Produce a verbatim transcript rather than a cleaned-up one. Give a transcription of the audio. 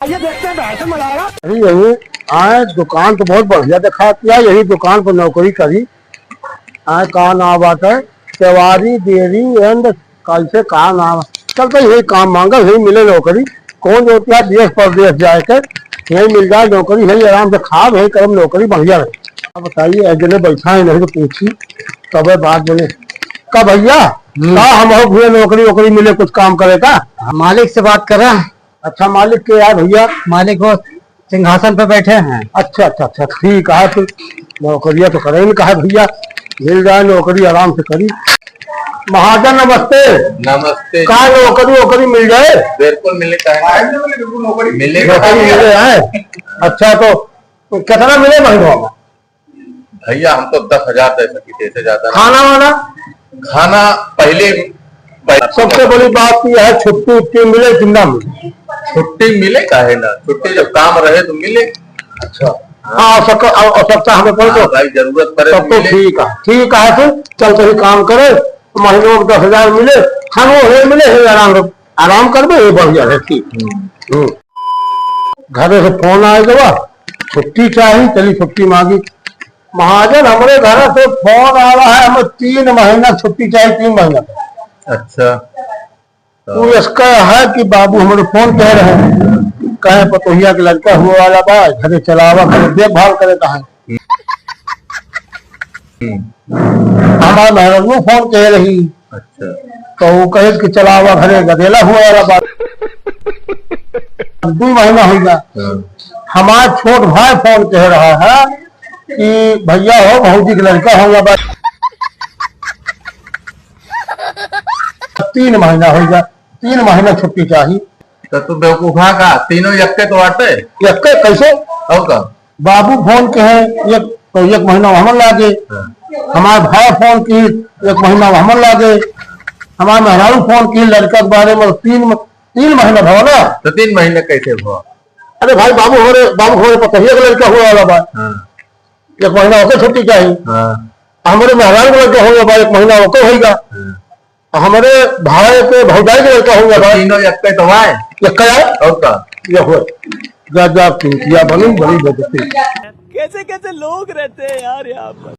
आइए देखते हैं, बहस में मजा आएगा। अरे यही आए, दुकान तो बहुत बढ़िया दिखाती है, यही दुकान पर नौकरी करी। आए, का नाम बात है, तिवारी डेयरी एंड कैसे का नाम है? चल तो यही काम मांगा, यही मिले नौकरी। कौन जो होती है देश परदेश जाए के, यही मिल जाए नौकरी, यही आराम से खा, यही करम नौकरी बढ़िया रहे। अब बताइए, एक जने बैठा है, नहीं तो पूछी, तबे बात बोले। का भैया, हम्म। का हम हो भैया नौकरी वोकरी मिले, कुछ काम करे का? मालिक से बात कर रहा। अच्छा, मालिक के यार भैया? मालिक वो सिंहासन पे बैठे हैं। अच्छा, अच्छा, अच्छा, ठीक है, तो नौकरिया तो करे नहीं कहा भैया, मिल जाए नौकरी आराम से करी। महाजन नमस्ते। नमस्ते। का नौकरी वोकरी मिल जाए? बिल्कुल मिले, काहे ना? मिले, नौकरी मिले। मिले है। अच्छा, तो, तो कितना मिले महीनों में? भैया, हम तो दस हजार दे सकी थे, इससे ज्यादा ना। खाना वाना? खाना पहले, पहले सबसे बड़ी बात यह है, छुट्टी उट्टी मिले कि ना मिले? छुट्टी मिले, काहे ना? छुट्टी जब काम रहे तो मिले। अच्छा। हाँ, आवश्यक-, आव-, आवश्यकता हमें पड़े तो हाँ भाई, जरूरत पड़े तो तब तो मिले। ठीक है, ठीक है, फिर चल कहीं काम करे, महीनों में दस हजार मिले, खानो हे मिले, हे आराम, आराम करबे, हे बढ़िया है, ठीक। हम्म। हम्म। घरे से फोन आए गवा, छुट्टी चाही, चली छुट्टी मांगी। महाजन, हमरे घर से फोन आ रहा है, हमें तीन महीना छुट्टी चाही, तीन महीना। अच्छा। तू इसका है कि बाबू हमरे फोन कह रहे हैं, कहे पतोहिया के लड़का हुआ वाला बा, घरे चलावा, घरे देखभाल करे का है। हम्म। हमार मेहररुओ फोन कह रही, अच्छा। तो वो कहे कि चला आवा घरे, गदेला हुआ वाला बात। दो महीना हो गया। हाँ। हमार छोट भाई फोन कह रहा है कि भैया हो, भौजी के लड़का हो या बात। तीन महीना हो गया, तीन महीना छुट्टी चाही। तो तू बेवकूफा का, तीनों यक्के तो आटे। यक्के कैसे? और का? बाबू फोन के है, एक, तो एक महीना हमन लागे। हाँ। हमार भाई फोन की, एक महीना हमन लागे। हमार मेहरारू फोन की, लड़का के बारे में तीन म-, तीन महीना भवा ना। तो तीन महीना कैसे भवा? अरे भाई, बाबू हमरे, बाबू हमरे पतोहिया के लड़का हुआ वाला बा। हाँ। एक महीना ओके छुट्टी चाही। हाँ। हमरे मेहरारू के लड़का हुआ बा, एक महीना ओके होइगा। हाँ। हमरे भाई के भौजाई के लड़का हुआ बा। तीनों एक पे तो आए। एक का आए? और का? ये हो। गजब चूतिया बनी, बड़ी बेइज्जती। कैसे कैसे लोग रहते हैं यार यहाँ पर।